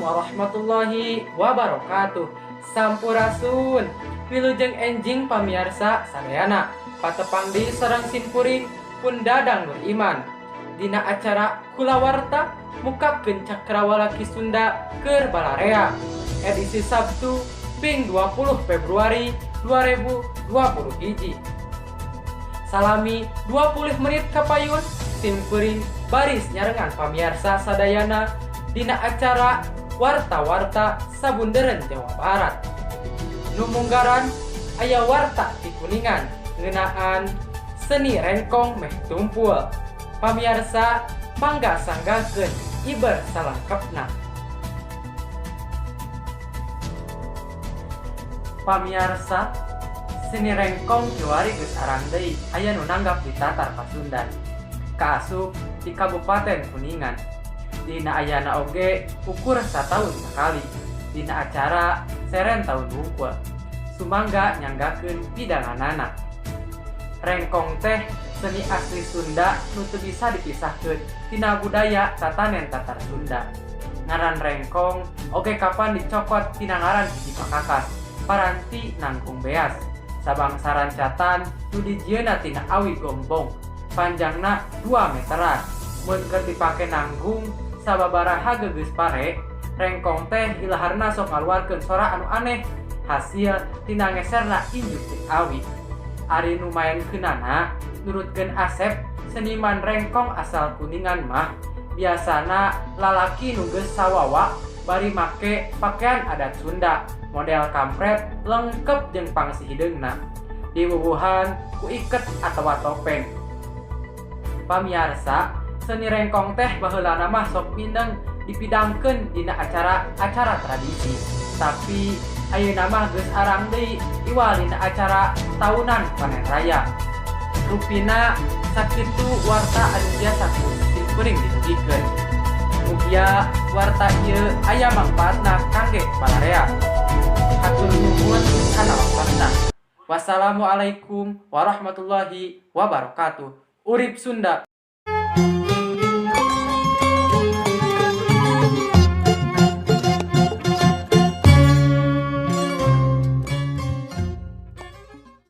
Warahmatullahi wabarakatuh. Sampurasun. Wilujeng enjing pamiarsa sadayana. Patepang deui sareng simkuring Pun Dadang Nur Iman. Dina acara Kulawarta mukakeun cakrawala Ki Sunda keur balarea. Edisi Sabtu ping 20 Februari 2020 hiji. Salami 20 menit kapayun simkuring baris nyarengan pamiarsa sadayana dina acara Warta-warta Sabundeureun Jawa Barat. Nu munggaran aya warta ti Kuningan ngeunaan seni rengkong meh tumpul. Pamiarsa mangga sanggakeun iber salengkepna. Pamiarsa, seni rengkong kiwari geus arang deui aya nu nanggap di Tatar Pasundan. Kaasup di Kabupaten Kuningan. Dina ayana oge ukur sataun sakali dina acara seren taun wungkul. Sumangga nyanggakeun pidanganana. Rengkong teh seni asli Sunda nu teu bisa dipisahkeun tina budaya tatanen Tatar Sunda. Ngaran rengkong oge kapan dicokot tina ngaran hiji pakakas, paranti nanggung beas. Sabangsa rancatan nu dijieunna tina awi gombong, panjangna 2 meteran. Mun keur dipake nanggung sababaraha gegeus pare, rengkong teh ilaharna sok ngaluarkeun sora anu aneh hasil tina ngeserna injuk jeung awi. Ari nu maenkeunana nurutkeun Asep, seniman rengkong asal Kuningan mah biasana lalaki nu geus sawawa bari make pakean adat Sunda model kampret lengkep jeung pangsi hideungna diwuwuhan ku iket atawa topeng. Pamiarsa, seni rengkong teh baheulana mah sok mindeng dipidangkeun dina acara-acara tradisi. Tapi ayeuna mah geus arang deui iwal dina acara taunan panen raya. Rupina sakitu warta anu biasa ku simkuring didugikeun. Mugia warta ieu aya mangpaatna kangge balarea. Hatur nuhun kana waktosna. Wassalamualaikum warahmatullahi wabarakatuh. Urip Sunda.